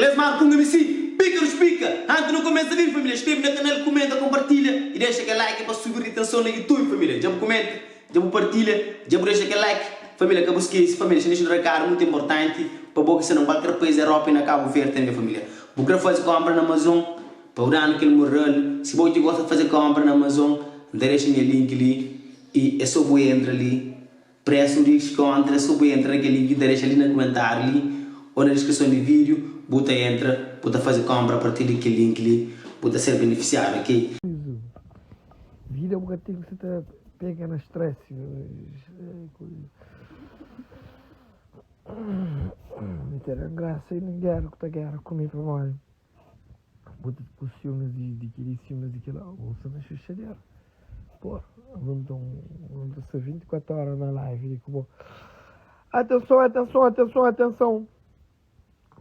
Klesmar Kunga MC, Pika dos Pika! Antis nu kumesa vídiu família, skrebe na kanal, kumenta, konpartilha i dexa kel like pa subi ritenson na YouTube família. Dja bu kumenta, dja bu partilha, dja bu dexa kel like família. Ka bu skese família, xa dexa un rekadu mutu inportanti pa bo ki sta na kualker país Europa i na Kabu Verdi tanbe família. Bu kre faze konpra na Amazon pa bu danu kel mural, si bo ki gosta faze konpra na Amazon, N ta dexa nha link li i é so bu entra li. Presu di diskontra, so bu entra na kel link ki N ta dexa li na kumentariu li o na diskrison di vídiu, bu ta entra, bu ta faze konpra a partir di kel link li, bu ta ser benefisiadu, ok? Vida bu ka ten ki sa ta pega na stress Mi ta da grasa i nen gera ku ta gera ku mi pamodi Bu ta ku siumis di keli siumis di kila bu sta na xuxadera Por nton N ta sta 24 ora na live li ku bo Atenson atenson atenson atenson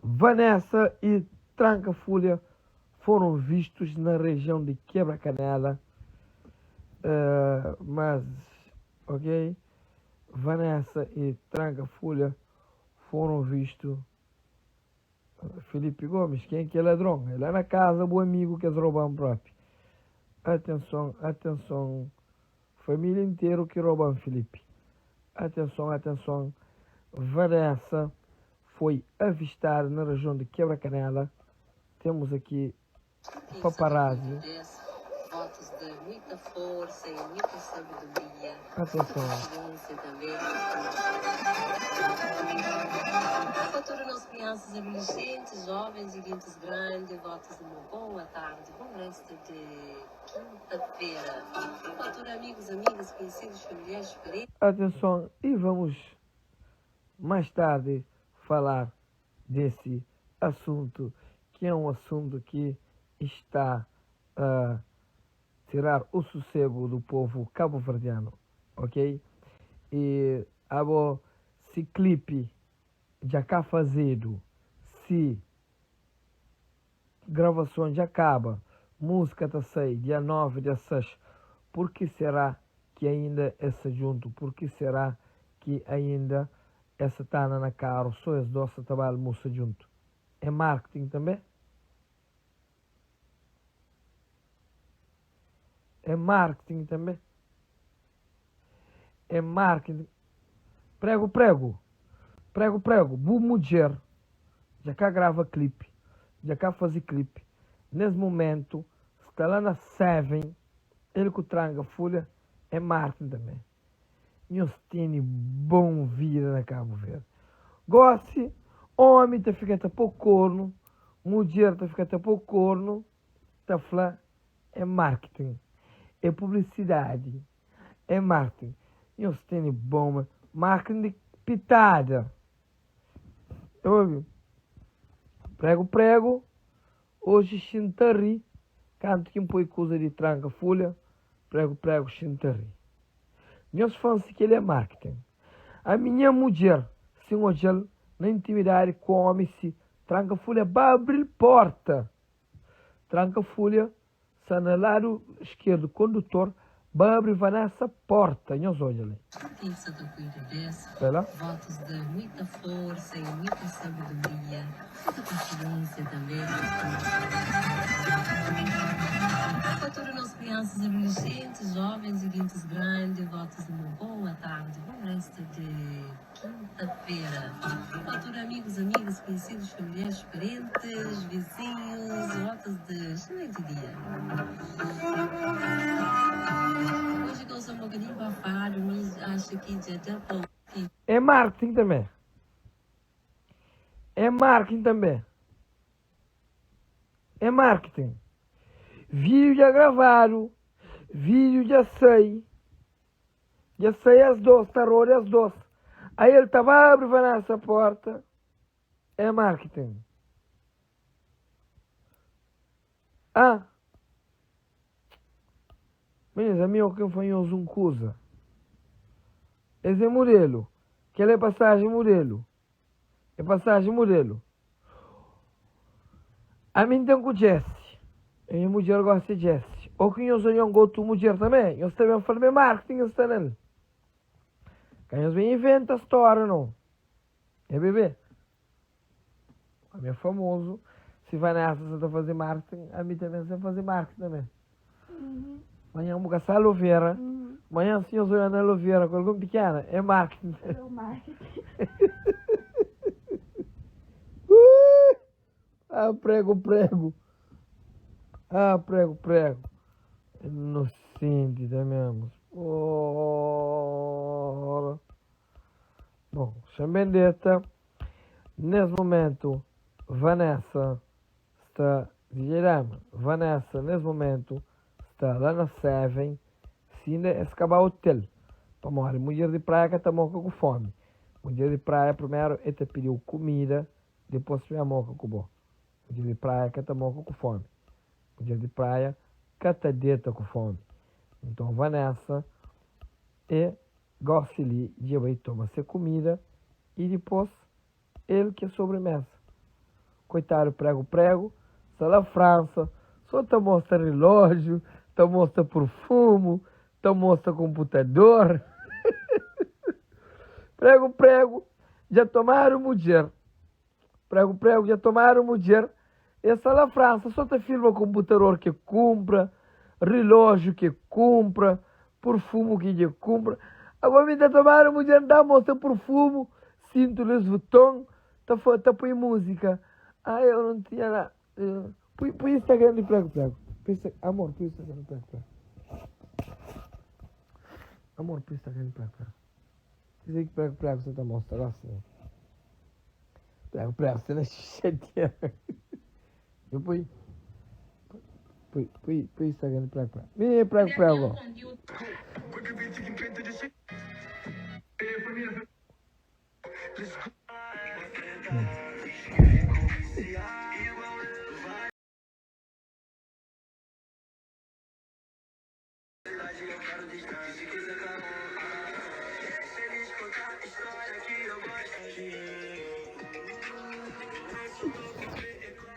Vanessa e Tranka Fulha foram vistos na região de Quebra Canela uh, mas ok Vanessa e Tranka Fulha foram vistos Filipe Gomes, quem que é ladron? É lá na casa bu amigo que es roban propi. Atenson, atenson, família inteiro que roban Filipe. Atenson, atenson, Vanessa foi avistada na região de Quebra Canela. Temos aqui paparazzi. Votos de muita força e muita sabedoria. Atenção. Paciência também. Para todas as crianças, adolescentes, jovens e gente grande, votos de uma boa tarde, bom resto de quinta-feira. Para todos amigos, amigas, conhecidos, familiares, parentes. Atenção, e vamos mais tarde falar desse assunto, que é um assunto que está a tirar o sossego do povo cabo-verdiano, ok? E abo si clipe dja ka fazedu, si gravason dja kaba, música ta sai dia 9, dia 6, por que será que ainda es sa djuntu? Por que será que ainda es sa ta anda na carro so es dos sa ta ba almusa djuntu? É marketing tambe? É marketing tambe? É marketing. Prego prego. Prego prego. Bu mudjer dja ka grava clipe, dja ka faze clipe. Nes momento sta la na Seven, el ku Tranka Fulha é marketing tambe. Nhos tene bon vida na Cabo Verde. Gosi, omi ta fika ta po kornu, mudjer ta fika ta po kornu, ta fla é marketing, é publicidade, é marketing. Nhos tene bon marketing di pitada. Ta obi? Prego prego, oji xinta ri, kantu ki N poi kuza di tranka fulha, prego prego xinta ri. Nhos fã si keli é marketing. Ami nha mudjer si N odjal na intimidadi ku omi si tranka fulha ba abril porta. Tranka fulha Sta na ladu skerdu kondutor ba abri Vanessa porta nhos odja li. Quem sa ta cuida des Sta la. Votos de muita força e muita sabedoria, muita paciência também. Pa tudo nos crianças, adolescentes, jovens e gentis grandi, votos de uma boa tarde, bom resto de Quinta-feira. Pa tudo amigos, amigas, conhecidos, familiares, parentes, vizinhos, votos de excelente dia. Hoje que eu sou um bocadinho bafado, mi acho que dja da pa ouvir. É marketing também. É marketing também. É marketing. Vídeo já gravado, vídeo já sai. Dja sai es dos, ta roda es dos. Aí el ta ba abri Vanessa porta. É marketing. Ah. Meninas, ami eu que fanhoso um kuza. Esse é modelo. Aquela é passagem modelo. É passagem modelo. Ami N ten ku Jesse. E nha mudjer gosta di Jesse. Ô ki nhos odja-m ku otu mudjer tanbê, nhos ta ben fla ma é marketing ki N sta nel. Ka nhos ben inventa stória, nau. É bebê. Ami é famozu. Si Vanessa sa ta faze marketing, ami tanbe sa faze marketing tanbe. Manhan bu ka sa alovera, manhan si nhos odja na alovera ku algun pikena, é marketing. É o marketing. Ui! Ah, prego, prego. Ah, prego, prego. Inocente da mesmo. Porra. Bom, Xambendeta, nesse momento, Vanessa sta DJ Dama, Vanessa nes momentu sta la na Seven si inda es ka ba hotel pamodi mudjer di praia ka ta moka ku fomi mudjer di praia primeru e ta pidiu kumida dipos pa e moka ku bo mudjer di praia ka ta moka ku fomi mudjer di praia ka ta deta ku fomi nton Vanessa e gosi li dja bai toma se kumida i dipos El ki é sobremesa. Koitadu pregu pregu sta la Fransa so ta mostra rilojiu, ta mostra purfumu, ta mostra konputador. Pregu pregu dja tomadu mudjer. Pregu pregu dja tomadu mudjer. El sta la Fransa so ta filma konputador ki kunpra, rilojiu ki kunpra, purfumu ki dja kunpra. Agora mi ta tomadu mudjer nta mostra purfumu, Sintu Louis Vuitton ta fa ta pui música ah eu não tinha na pui pui Instagram di prego prego pui amor pui Instagram di prego prego amor pui Instagram di prego prego dizer que prego prego você ta mostra gosta prego prego você na chateia eu pui pui pui pui Instagram di prego prego mi prego prego.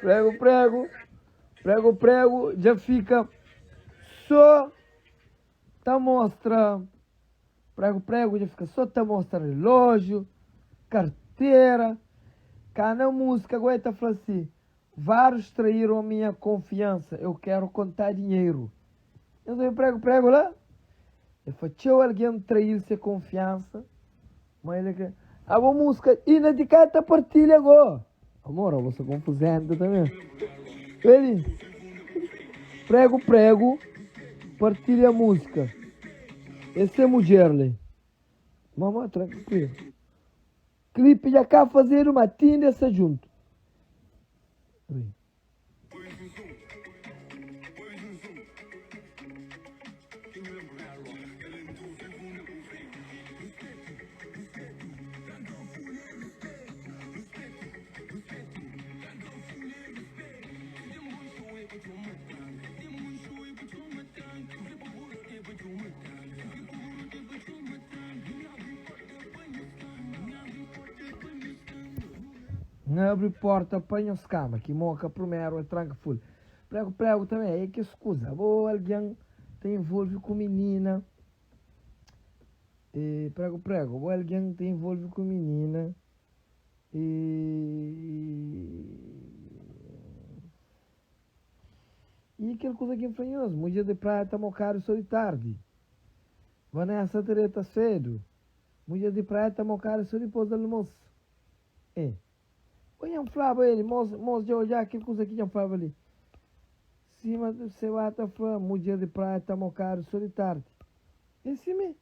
Prego, prego, prego, prego, dja fika só ta mostra. Prego prego dja fika so ta mostra relógio, carteira, cá na música agora ta fla si, vários traíram a minha confiança, eu quero contar dinheiro. Nhos obi prego prego la? El fla txeu alguém trail se confiança, ma ele kre. Abo música inda ti ka ta partilha go. Amor, abo sta confusento também. Ele prego prego partilha música. Esse é mulher li. Mama tranquilo. Clipe já cá fazer uma tinda essa junto. Ui. N abri porta pa nhos kama ki moka prumeru e tranka ful pregu pregu tanbe e kes kuza bo algen ta involvi ku minina e pregu pregu bo algen ta involvi ku minina e e kel kuza ki N fla nhos mudjer di praia ta mokadu so di tardi Vanessa ta deta sedu mudjer di praia ta mokadu so dipos di almosu. E. Oi nha flaba el, mos, mos dja odja kel kuza ki nha flaba li. Sima se ba ta fla, mudjer di praia ta mokadu so di tardi. E si me.